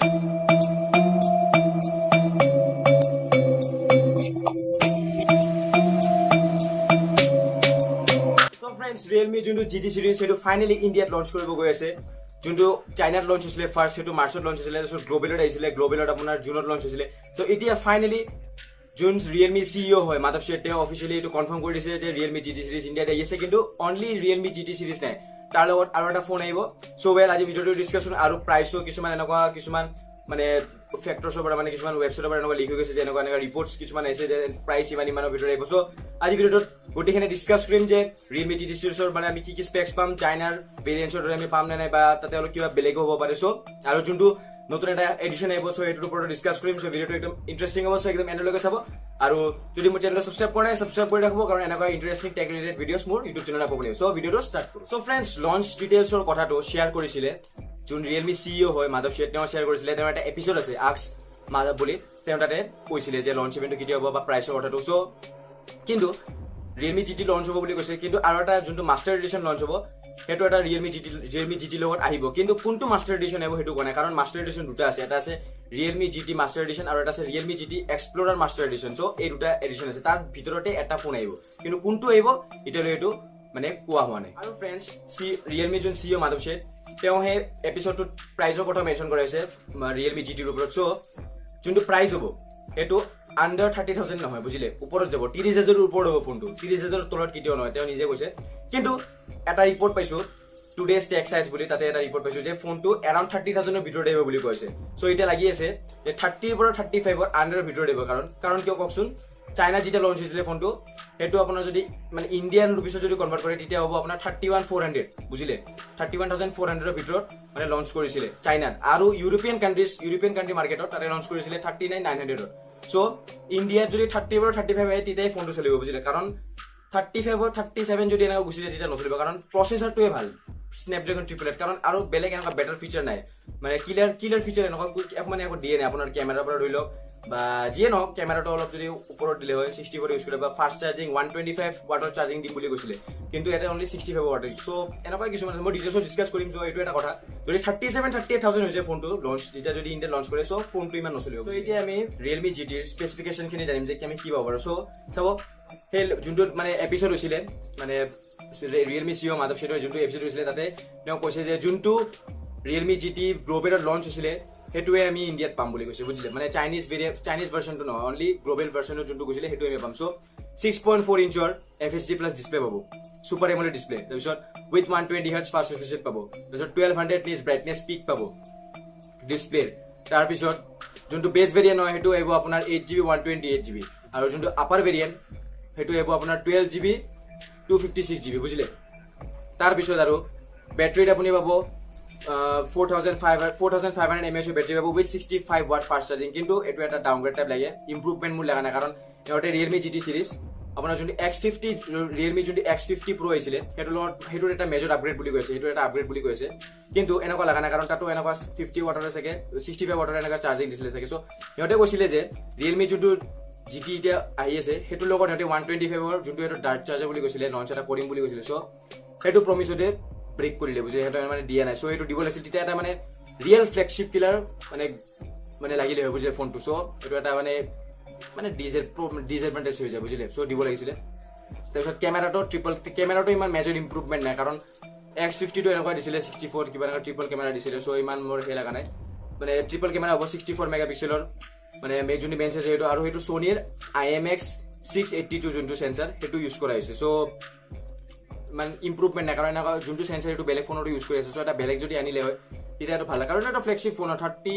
চ' friends, Realme যোনটো G T series, সেইটো finally ইণ্ডিয়াত লঞ্চ কৰিব গৈ আছে। যোনটো চাইনাত লঞ্চ হৈছিলে ফাৰ্ষ্ট, সেইটো মাৰ্চত লঞ্চ হৈছিলে। তাৰপিছত গ্ল'বেলত আহিছিলে, গ্ল'বেলত আপোনাৰ জুনত লঞ্চ হৈছিলে। চ' এতিয়া ফাইনেলি যোন ৰিয়েলমি চিইঅ হয় মাধৱ শেঠ, তেওঁ অফিচিয়েলি এইটো কনফাৰ্ম কৰি দিছে যে ৰিয়েলমি জি টি চিৰিজ ইণ্ডিয়াত আহি আছে। কিন্তু only Realme G T series নাই, তাৰ লগত আৰু এটা ফোন আহিব। চ' ৱেল, আজি ভিডিঅ'টো ডিছকাশ্যন আৰু প্ৰাইচো কিছুমান এনেকুৱা কিছুমান মানে ফেক্টৰ্ছৰ পৰা, মানে কিছুমান ৱেবছাইটৰ পৰা এনেকুৱা লিক হৈ গৈছে যে এনেকুৱা এনেকুৱা ৰিপৰ্টছ কিছুমান আহিছে যে প্ৰাইচ ইমান ইমানৰ ভিতৰত আহিব। চ' আজি ভিডিঅ'টোত গোটেইখিনি ডিছকাছ কৰিম যে ৰিয়েলমি জি টি চিৰিজৰ মানে আমি কি কি স্পেক্স পাম, চাইনাৰ ভেৰিয়েণ্টছৰ দৰে আমি পাম নে নাই, বা তাতে অলপ কিবা বেলেগো হ'ব পাৰে। চ' আৰু যোনটো নতুন এটা এডিশ্যন আহিব, চ' সেইটোৰ ওপৰতো ডিছকাছ কৰিম। চ' ভিডিঅ'টো একদম ইণ্টাৰেষ্টিং হ'ব, চ' একদম এণ্ডলৈকে চাব। আৰু যদি মোৰ চেনেলটো ছাবস্ক্ৰাইব কৰা নাই, ছাবস্ক্ৰাইব কৰি ৰাখিব, কাৰণ এনেকুৱা ইণ্টাৰেষ্টিং টেক ৰিলেটেড ভিডিঅ'ছ মোৰ ইউটিউব চেনেলত পাব লাগিব। চ' ভিডিঅ'টো ষ্টাৰ্ট কৰোঁ। চ' ফ্ৰেণ্ডছ, লঞ্চ ডিটেইলছৰ কথাটো শ্বেয়াৰ কৰিছিলে যোন ৰিয়েলমি চিইঅ হয় মাধৱ শেঠ, তেওঁ শ্বেয়াৰ কৰিছিলে। তেওঁৰ এটা এপিছড আছে আস্ক মাধৱ বুলি, তেওঁ তাতে কৈছিলে যে লঞ্চ ইভেণ্টটো কেতিয়া হ'ব বা প্ৰাইচৰ কথাটো। চ' কিন্তু ৰিয়েলমি জি টি লঞ্চ হ'ব বুলি কৈছে, কিন্তু আৰু এটা যোনটো মাষ্টাৰ এডিশ্যন লঞ্চ হ'ব, সেইটো এটা ৰিয়েলমি জি টিৰ লগত আহিব। কিন্তু কোনটো মাষ্টাৰ এডিশ্যন আহিব সেইটো কোৱা নাই, কাৰণ মাষ্টাৰ এডিশ্যন দুটা আছে। এটা আছে Realme G T master edition আৰু এটা আছে Realme G T explorer master edition. চ' এই দুটা এডিশ্যন আছে, তাৰ ভিতৰতে এটা ফোন আহিব, কিন্তু কোনটো আহিব এতিয়ালৈ এইটো মানে কোৱা হোৱা নাই। আৰু ফ্ৰেণ্ডছ, ৰিয়েলমি যোন চিইঅ মাধৱ শেঠ, তেওঁ সেই এপিছডটোত প্ৰাইজৰ কথা মেনশ্যন কৰাইছে ৰিয়েলমি জি টিৰ ওপৰত। চ' যোনটো প্ৰাইচ হ'ব, সেইটো আণ্ডাৰ 30,000 নহয়, বুজিলে, ওপৰত যাব। 30,000ৰ ওপৰত হ'ব ফোনটো, 30,000ৰ তলত কেতিয়াও নহয়, তেওঁ নিজে কৈছে। কিন্তু এটা ৰিপৰ্ট পাইছো, টুডেজ টেক চাইজ বুলি, তাতে এটা ৰিপৰ্ট পাইছো যে ফোনটো এৰাউণ্ড 30,000ৰ ভিতৰত আহিব বুলি কৈছে। চ' এতিয়া লাগি আছে যে 30ৰ পৰা 35ৰ আণ্ডাৰৰ ভিতৰত আহিব। কাৰণ কিয় কওকচোন? চাইনাত যেতিয়া লঞ্চ হৈছিলে ফোনটো, সেইটো আপোনাৰ যদি মানে ইণ্ডিয়ান ৰুপিছত যদি কনভাৰ্ট কৰে, তেতিয়া হ'ব আপোনাৰ 31,400, বুজিলে? 31,400ৰ ভিতৰত মানে লঞ্চ কৰিছিলে চাইনাত। আৰু ইউৰোপিয়ান কাণ্ট্ৰি মাৰ্কেটত তাতে লঞ্চ কৰিছিলে 39,900ত। চ' ইণ্ডিয়াত যদি 30ৰ পৰা 35 আহে, তেতিয়াই ফোনটো চলিব, বুজিলে? কাৰণ 35ৰ 37 যদি এনেকুৱা গুচি যায়, তেতিয়া নচলিব, কাৰণ প্ৰচেছৰটোৱে ভাল, স্নেপড্ৰেগন 888। কাৰণ আৰু বেলেগ এনেকুৱা বেটাৰ ফিচাৰ নাই, মানে কিলাৰ কিলাৰ ফিচাৰ এনেকুৱা একো মানে একো দিয়ে নাই। আপোনাৰ কেমেৰাৰ পৰা ধৰি লওক বা যিয়ে নহওক, কেমেৰাটো অলপ যদি ওপৰত দিলে হয়, 64 ইউজ কৰিলে, বা ফাষ্ট চাৰ্জিং 125 ৱাটৰ চাৰ্জিং দিম বুলি কৈছিলে, কিন্তু ইয়াতে অনলি 65 ৱাটৰ। চ' এনেকুৱা কিছুমান আছে, মই ডিটেইলছত ডিছকাছ কৰিম। চ' এইটো এটা কথা, যদি 37, 38 thousand হৈছে ফোনটো লঞ্চ, যেতিয়া যদি ইণ্ডিয়াত লঞ্চ কৰে, চ' ফোনটো ইমান নচলিব। চ' এতিয়া আমি ৰিয়েলমি জি টিৰ স্পেচিফিকেশ্যনখিনি জানিম যে আমি কি পাব পাৰোঁ। চ' চাব, সেই যোনটো মানে এপিছড হৈছিলে, মানে ৰিয়েলমি চিইঅ মাধৱ শেঠৰ যোনটো এপিছড হৈছিলে, তাতে তেওঁ কৈছে যে যোনটো ৰিয়েলমি জি টি গ্ল'বেলত লঞ্চ হৈছিলে, সেইটোৱে আমি ইণ্ডিয়াত পাম বুলি কৈছে, বুজিলে? মানে চাইনিজ ভাৰ্চনটো নহয়, অনলি গ্ল'বেল ভাৰ্চনত যোনটো গৈছিলে, সেইটোৱে আমি পাম। চ' 6.4 ইঞ্চৰ এফএইচডি প্লাছ ডিছপ্লে পাব, ছুপাৰ এমোলেড ডিছপ্লে, তাৰপিছত with 120 hertz fast refresh পাব, তাৰপিছত 1200 নিটছ ব্ৰাইটনেছ পিক পাব ডিছপ্লেৰ। তাৰপিছত যোনটো বেছ ভেৰিয়েণ্ট হয়, সেইটো আহিব আপোনাৰ 8 GB 128 GB আৰু যোনটো আপাৰ ভেৰিয়েণ্ট, সেইটো আহিব আপোনাৰ 12 GB 256 GB, বুজিলে? তাৰপিছত আৰু বেটাৰীত আপুনি পাব 4500 এম এইচৰ বেটাৰী পাব with 65 watt fast charging। কিন্তু এইটো এটা ডাউনগ্ৰেড টাইপ লাগে, ইম্প্ৰুভমেণ্ট মোৰ লগা নাই, কাৰণ সিহঁতে ৰিয়েলমি জি টি চিৰিজ আপোনাৰ যোনটো এক্স 50, ৰিয়েলমি যোনটো এক্স 50 প্ৰ' আহিছিলে, সেইটোৰ লগত সেইটোৰ এটা মেজৰ আপগ্ৰেড বুলি কৈছে, সেইটো এটা আপগ্ৰেড বুলি কৈছে। কিন্তু এনেকুৱা লগা নাই, কাৰণ তাতো এনেকুৱা 50 ৱাটৰে চাগে, 65 ৱাটৰ এনেকুৱা চাৰ্জিং দিছিলে চাগে। চ' সিহঁতে কৈছিলে যে ৰিয়েলমি যোনটো জি টি এতিয়া আহি আছে, সেইটোৰ লগত সিহঁতে 125ৰ যোনটো এইটো ডাৰ্ট চাৰ্জাৰ বুলি কৈছিলে, লঞ্চ এটা কৰিম বুলি কৈছিলে। চ' সেইটো প্ৰমিছতে ব্ৰেক কৰিলে, বুজিলে? সিহঁতে মানে দিয়া নাই। চ' সেইটো দিব লাগিছিল, তেতিয়া এটা মানে ৰিয়েল ফ্লেগশ্বিপ কিলাৰ মানে লাগিলে হয়, বুজিলে, ফোনটো। চ' এইটো এটা মানে মানে ডিজএডভান্টেজ হৈ যায়, বুজিলে? চ' দিব লাগিছিলে। তাৰপিছত কেমেৰাটো, ট্ৰিপল কেমেৰাটো ইমান মেজৰ ইম্প্ৰুভমেণ্ট নাই, কাৰণ এক্স 50টো এনেকুৱা দিছিলে, 64 কিবা এনেকুৱা ট্ৰিপল কেমেৰা দিছিলে। চ' ইমান মোৰ সেই লগা নাই। মানে ট্ৰিপল কেমেৰা হ'ব, 64 মেগা পিক্সেলৰ মানে যোনটো মেইন চেঞ্চাৰ সেইটো, আৰু সেইটো ছনীৰ আইএমএক্স 682 যোনটো চেঞ্চাৰ, সেইটো ইউজ কৰা হৈছে। চ' ইমান ইম্প্ৰুভমেণ্ট নাই, কাৰণ এনেকুৱা যোনটো চেঞ্চাৰ, সেইটো বেলেগ ফোনতো ইউজ কৰি আছে। চ' এটা বেলেগ যদি আনিলে হয়, তেতিয়া এইটো ভাল লাগে, কাৰণ এটা ফ্লেগশ্বিপ ফোন,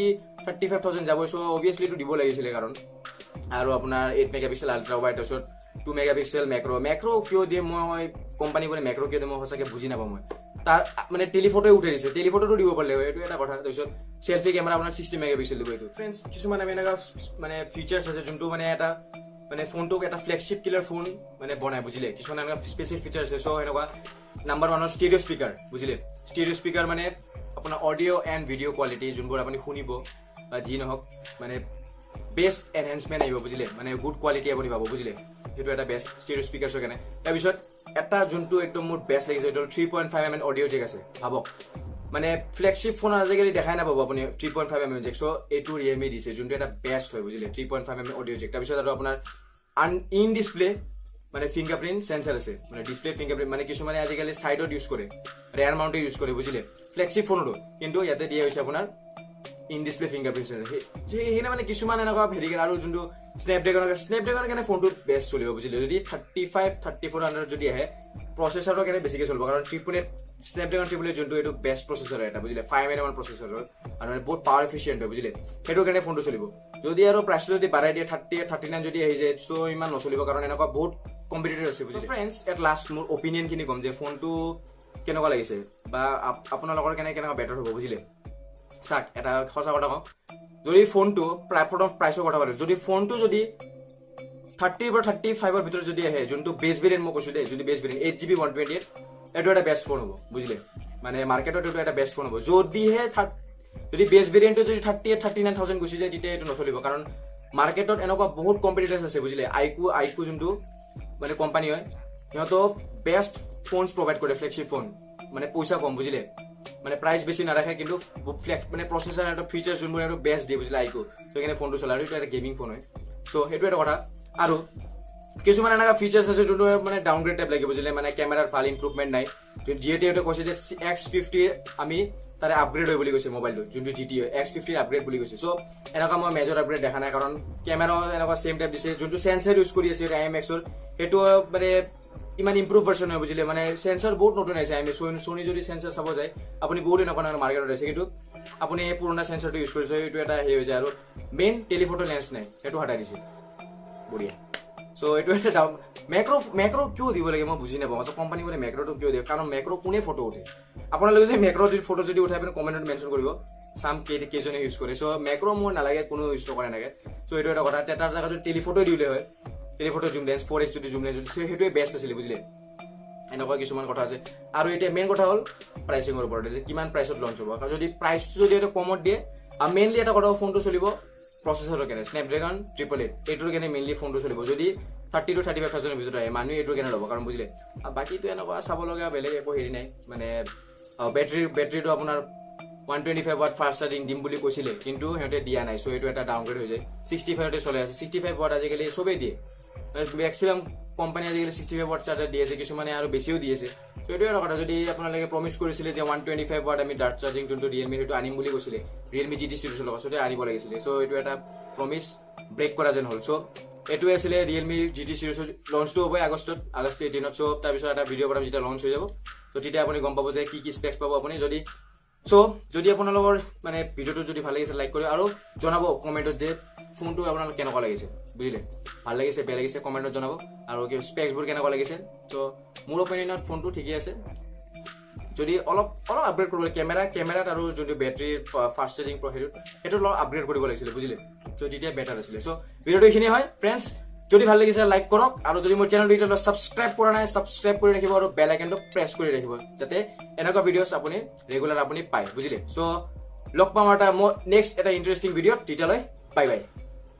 35,000 যাব। চ' অভিয়াছলি এইটো দিব লাগিছিলে। কাৰণ আৰু আপোনাৰ 8 মেগা পিক্সেল আল্ট্ৰা ৱাইড, তাৰপিছত 2 মেগা পিক্সেল মেক্ৰ'। মেক্ৰ' কিয় দিয়ে মই, কোম্পানীবোৰে মেক্ৰ' কিয় দিয়ে মই সঁচাকৈ বুজি নাপাওঁ মই। তাৰ মানে টেলিফটোৱে উঠাই দিছে, টেলিফটোতো দিব পাৰিলে হয়, এইটো এটা কথা। তাৰপিছত চেল্ফি কেমেৰা আপোনাৰ 60 মেগা পিক্সেল দিব এইটো। ফ্ৰেণ্ডছ, কিছুমান আমি এনেকুৱা মানে ফিচাৰ্ছ আছে, যোনটো মানে এটা মানে ফোনটোক এটা ফ্লেগশ্বিপ কিলাৰ ফোন মানে বনাই, বুজিলে? কিছুমান এনেকুৱা স্পেচিয়েল ফিচাৰ আছে। চ' এনেকুৱা নাম্বাৰ ওৱানৰ ষ্টেৰিঅ' স্পীকাৰ, বুজিলে? ষ্টেৰিঅ' স্পীকাৰ মানে আপোনাৰ অডিঅ' এণ্ড ভিডিঅ' কোৱালিটি যোনবোৰ আপুনি শুনিব বা যি নহওক, মানে বেষ্ট এনহেঞ্চমেণ্ট আহিব, বুজিলে? মানে গুড কোৱালিটি আপুনি পাব, বুজিলে? সেইটো এটা বেষ্ট ষ্টেৰিঅ' স্পীকাৰ্ছৰ কাৰণে। তাৰপিছত এটা যোনটো একদম মোৰ বেষ্ট লাগিছে, সেইটো 3.5 mm audio jack আছে। ভাবক, মানে ফ্লেগশ্বিপ ফোন আজিকালি দেখাই নাপাব আপুনি 3.5 mm jack। So এইটো ৰিয়েলমি দিছে, যোনটো এটা বেষ্ট হয়, বুজিলে, 3.5 mm audio jack। তাৰপিছত আৰু আপোনাৰ ইন ডিছপ্লে মানে ফিংগাৰপ্ৰিণ্ট চেঞ্চাৰ আছে, মানে ডিছপ্লে ফিংগাৰপ্ৰিণ্ট। মানে কিছুমানে আজিকালি চাইডত ইউজ কৰে, ৰেয়াৰ মাউণ্টে ইউজ কৰে, বুজিলে, ফ্লেগশ্বিপ ফোনতো। কিন্তু ইয়াতে দিয়া হৈছে আপোনাৰ ইন ডিছপ্লে ফিংগাৰপ্ৰিণ্ট চেঞ্চাৰ। সেইখিনি মানে কিছুমান এনেকুৱা হেৰি। আৰু যোনটো স্নেপড্ৰেগনৰ কাৰণে ফোনটো বেষ্ট চলিব, বুজিলে। যদি 35, 34 হাণ্ড্ৰেড যদি আহে, প্ৰচেছৰৰ কাৰণে বেছিকে চলিব, কাৰণ 888, স্নেপড্ৰেগন 888 যোনটো, এইটো বেষ্ট প্ৰচেছৰ এটা, বুজিলে, 5 এন ওৱান প্ৰচেছৰ আৰু মানে বহুত পাৱাৰ এফিচিয়েণ্ট হয়, বুজিলে। সেইটো কাৰণে ফোনটো চলিব। যদি আৰু প্ৰাইচটো যদি বাঢ়াই দিয়ে, 38, 39 যদি আহি যায়, চ' ইমান নচলিব, কাৰণ এনেকুৱা বহুত কম্পিটিটৰ আছে, বুজিলে। ফ্ৰেণ্ডছ, এট লাষ্ট মোৰ অপিনিয়নখিনি ক'ম যে ফোনটো কেনেকুৱা লাগিছে বা আপোনালোকৰ কাৰণে কেনেকুৱা বেটাৰ হ'ব, বুজিলে। চাওক, এটা সঁচা কথা কওঁ, যদি ফোনটো প্ৰায় প্ৰথম প্ৰাইচৰ কথা পাতো, যদি ফোনটো যদি 30ৰ পৰা 35ৰ ভিতৰত যদি আহে, যোনটো বেছ ভেৰিয়েণ্ট মই কৈছো দেই, যদি base variant 8 GB 128, এইটো এটা বেষ্ট ফোন হ'ব, বুজিলে। মানে মাৰ্কেটত এইটো এটা বেষ্ট ফোন হ'ব। যদিহে যদি বেছ ভেৰিয়েণ্টটো যদি 38, 39 thousand গুচি যায়, তেতিয়া এইটো নচলিব, কাৰণ মাৰ্কেটত এনেকুৱা বহুত কম্পিটিটাৰ্ছ আছে, বুজিলে। আইকু যোনটো মানে কোম্পানী হয়, সিহঁতক বেষ্ট ফোনছ প্ৰভাইড কৰে, ফ্লেগশ্বিপ ফোন, মানে পইচা কম, বুজিলে, মানে প্ৰাইচ বেছি নাৰাখে, কিন্তু ফ্লেক্স মানে প্ৰচেছৰ এটা ফিচাৰ যোনবোৰ এইটো বেষ্ট দিয়ে, বুজিলে, আইকু। চ' সেইকাৰণে ফোনটো চলে আৰু এইটো এটা গেমিং ফোন হয়। চ' সেইটো এটা কথা। আৰু কিছুমান এনেকুৱা ফিচাৰ্ছ আছে যোনটো মানে ডাউনগ্ৰেড টাইপ লাগে, বুজিলে। মানে কেমেৰাৰ ভাল ইম্প্ৰুভমেণ্ট নাই। যিহেতু সিহঁতে কৈছে যে এক্স 50ৰ আমি তাৰে আপগ্ৰেড হয় বুলি কৈছে মোবাইলটো, যোনটো জি টি হয়, এক্স 50ৰ আপগ্ৰেড বুলি কৈছে। চ' এনেকুৱা মই মেজৰ আপগ্ৰেড দেখা নাই, কাৰণ কেমেৰাও এনেকুৱা ছেম টাইপ দিছে। যোনটো চেঞ্চাৰ ইউজ কৰি আছে আই এম এক্সৰ, সেইটো মানে ইমান ইম্প্ৰুভ ভাৰ্চন হয়, বুজিলে। মানে চেঞ্চাৰ বহুত নতুন আহিছে। I am Sony যদি চেঞ্চাৰ চাব যায় আপুনি, বহুত এনেকুৱা এনেকুৱা মাৰ্কেটত আহিছে, কিন্তু আপুনি এই পুৰণা চেঞ্চাৰটো ইউজ কৰিছে, এইটো এটা হেৰি হৈ যায়। আৰু মেইন টেলিফটো লেন্স নাই, সেইটো হটাই দিছে, বঢ়িয়া। চ' এইটো এটা ডাউন। মেক্ৰ' কিয় দিব লাগে মই বুজি নাপাওঁ। চ' কোম্পানীবোৰে মেক্ৰ'টো কিয় দিয়ে? কাৰণ মেক্ৰ' কোনে ফটো উঠে? আপোনালোকে যদি মেক্ৰ' যদি ফটো যদি উঠাই পিনে কমেণ্টত মেনশ্যন কৰিব, চাম কেইজনে ইউজ কৰে। চ' মেক্ৰ' মোৰ নালাগে, কোনো ইউজ নকৰে এনেকে। চ' এইটো এটা কথা। তাৰ জেগাত যদি টেলিফটো দিলে হয়, টেলিফটো জুম লেন্স, 4x যদি জুম লেন্স, সেইটোৱে বেষ্ট আছিলে, বুজিলে। এনেকুৱা কিছুমান কথা আছে। আৰু এতিয়া মেইন কথা হ'ল প্ৰাইচিঙৰ ওপৰত যে কিমান প্ৰাইচত লঞ্চ হ'ব। কাৰণ যদি প্ৰাইচটো যদি এটা কমত দিয়ে, আৰু মেইনলি এটা কথা, ফোনটো চলিব প্ৰচেছৰৰ কাৰণে, স্নেপড্ৰেগন 888, এইটোৰ কাৰণে মেইনলি ফোনটো চলিব। যদি 30 টু 35 থাউজেণ্ডৰ ভিতৰত আহে, মানুহে এইটোৰ কাৰণে ল'ব, কাৰণ, বুজিলে। আৰু বাকীটো এনেকুৱা চাব লগা বেলেগ একো হেৰি নাই। মানে বেটাৰীটো আপোনাৰ 125 watt fast charging দিম বুলি কৈছিলে, কিন্তু সিহঁতে দিয়া নাই। চ' এইটো এটা ডাউনগ্ৰেড হৈ যায়। 65তে চলি আছে। 65 ৱাট আজিকালি চবেই দিয়ে, মেক্সিমাম কোম্পানী আজিকালি 65 ৱাট চাৰ্জাৰ দি আছে, কিছুমানে আৰু বেছিও দি আছে। চ' এইটো এটা কথা। যদি আপোনালোকে প্ৰমিছ কৰিছিলে যে 125 ৱাট আমি ডাৰ্ট চাৰ্জিং যোনটো ৰিয়েলমি সেইটো আনিম বুলি কৈছিলে, ৰিয়েলমি জি টি চিৰিজৰ লগত, চ' আনিব লাগিছিলে। চ' এইটো এটা প্ৰমিছ ব্ৰেক কৰা যেন হ'ল। চ' এইটোৱে আছিলে ৰিয়েলমি জি টি চিৰিজৰ লঞ্চটো হ'ব আগষ্টত, আগষ্ট 18ত। চ' তাৰপিছত এটা ভিডিঅ' বনাম যেতিয়া লঞ্চ হৈ যাব। চ' তেতিয়া আপুনি গম পাব যে কি কি স্পেক্স পাব আপুনি। যদি আপোনালোকৰ মানে ভিডিঅ'টো যদি ভাল লাগিছে, লাইক কৰিব আৰু জনাব কমেণ্টত যে ফোনটো আপোনালোক কেনেকুৱা লাগিছে, বুজিলে, ভাল লাগিছে, বেয়া লাগিছে, কমেণ্টত জনাব আৰু কি স্পেক্সবোৰ কেনেকুৱা লাগিছে। চ' মোৰ অপিনিয়নত ফোনটো ঠিকেই আছে। যদি অলপ অলপ আপগ্ৰেড কৰিব লাগে কেমেৰাত আৰু যোনটো বেটাৰীৰ ফাষ্ট চাৰ্জিং, সেইটো অলপ আপগ্ৰেড কৰিব লাগিছিলে, বুজিলে। চ' তেতিয়া বেটাৰ আছিলে। চ' ভিডিঅ'টো এইখিনি হয় ফ্ৰেণ্ডছ। যদি ভাল লাগিছে লাইক কৰক আৰু যদি মোৰ চেনেলটো এতিয়ালৈ ছাবস্ক্ৰাইব কৰা নাই, ছাবস্ক্ৰাইব কৰি ৰাখিব আৰু বেল আইকনটো প্ৰেছ কৰি ৰাখিব, যাতে এনেকুৱা ভিডিঅ'ছ আপুনি ৰেগুলাৰ আপুনি পায়, বুজিলে। চ' লগ পাম এটা মই নেক্সট এটা ইণ্টাৰেষ্টিং ভিডিঅ'ত। তেতিয়ালৈ বাই বাই।